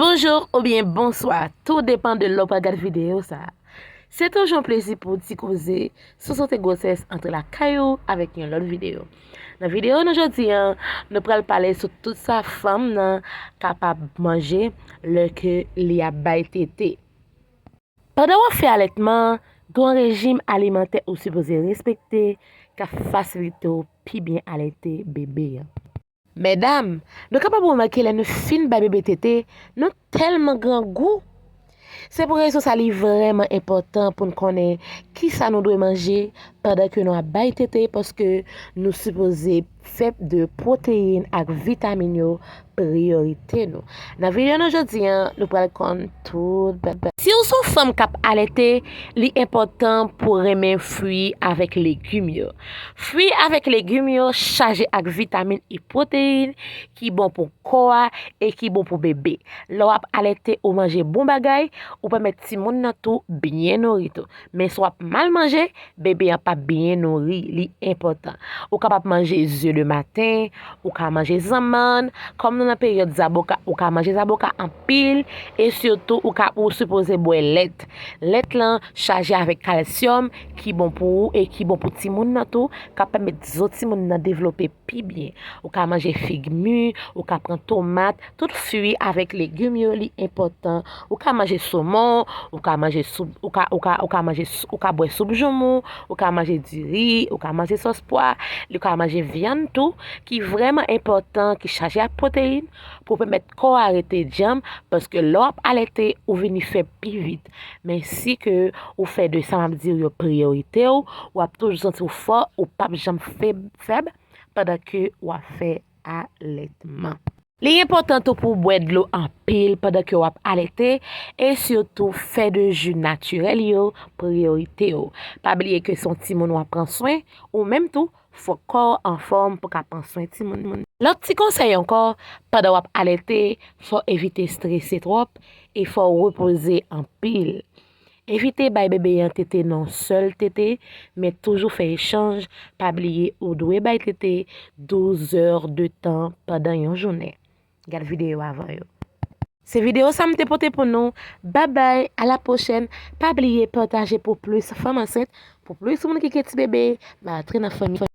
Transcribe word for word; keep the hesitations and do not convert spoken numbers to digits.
Bonjou oubyen bonswa, tou depann de lè w pral gad videyo sa a. Se toujou yon plezi pou w ti koze sou sante gwosès antre lakay ou avèk yon lòt videyo. Nan videyo nou jodi a, nou pral pale sou tout sa fanm nan kapab manje lè ke li ap bay tete. Pandan w ap fè alètman, gen yon rejim alimantè ou sipoze respekte k ap fasilite w pi byen alète bebe a. Medam, nou kapab remake lè nou fin bay bebe tete, nou tèlman grangou. Se pou rezon sa li vrèman enpòtan pou n konnen kisa nou dwe manje pandan ke nou ap bay tete, paske nou sipoze fè de pwoteyin ak vitamin yo priyorite nou. Nan videyo nou jodi a, nou pral konn tout bagay. Si w se yon fanm k ap alète, li enpòtan pou w renmen fwi avèk legim yo. Fwi avèk legim yo chaje ak vitamin e pwoteyin ki bon pou kò a e ki bon pou bebe. Lè w ap alète, ou manje bon bagay, ou pèmèt timoun nan tou byen nouri tou. Men si w ap mal manje, bebe an p ap byen nouri, li enpòtan. Ou kapab manje ze de maten, ou ka manje zanmann, kòm nou nan peryòd zaboka, ou ka manje zaboka anpil, e sitou ou ka, ou sipoze bwè lèt. Lèt lan chaje avèk kalsyòm ki bon pou ou e ki bon pou timoun nan tou, k ap pèmèt zo timoun nan devlope pi byen. Ou ka manje fig mi, ou ka pran tomat, tout fwi avèk legim yo, li enpòtan. Ou ka manje somon, ou ka manje soup, ou ka, ou ka, ou ka manje sou-, ou ka bwè soup joumou, ou ka manje diri, ou ka manje sòs pwa, ou ka manje vyann tou, ki vrèman enpòtan, ki chaje ak pwoteyin, pou pèmèt kò a rete djanm, paske lè w ap alète, ou vini fèb pi vit. Men si ke ou fè de sa m ap di w yo priyorite w, w ap toujou santi w fò, ou p ap janm fèb, fèb pandan ke w ap fè alètman. Li enpòtan tou pou w bwè dlo anpil pandan ke w ap alète, e sitou fè de ji natirèl yo priyorite w. Pa bliye ke se yon timoun w ap pran swen, ou menm tou, fòk kò w anfòm pou w ka pran swen timoun. Lòt ti konsèy ankò, pandan w ap alète, fò w evite strese twòp e fò w repoze anpil. Evite bay bebe an tete nan yon sèl tete, men toujou fè echanj. Pa bliye, ou dwe bay tete douz è de tan pandan yon jounen. Gad videyo avan yo. Se videyo sa m te pote pou nou. Babay, a la pwochèn. Pa bliye pataje pou plis fanm ansent, pou plis moun ki gen ti bebe, m antre nan fanmi.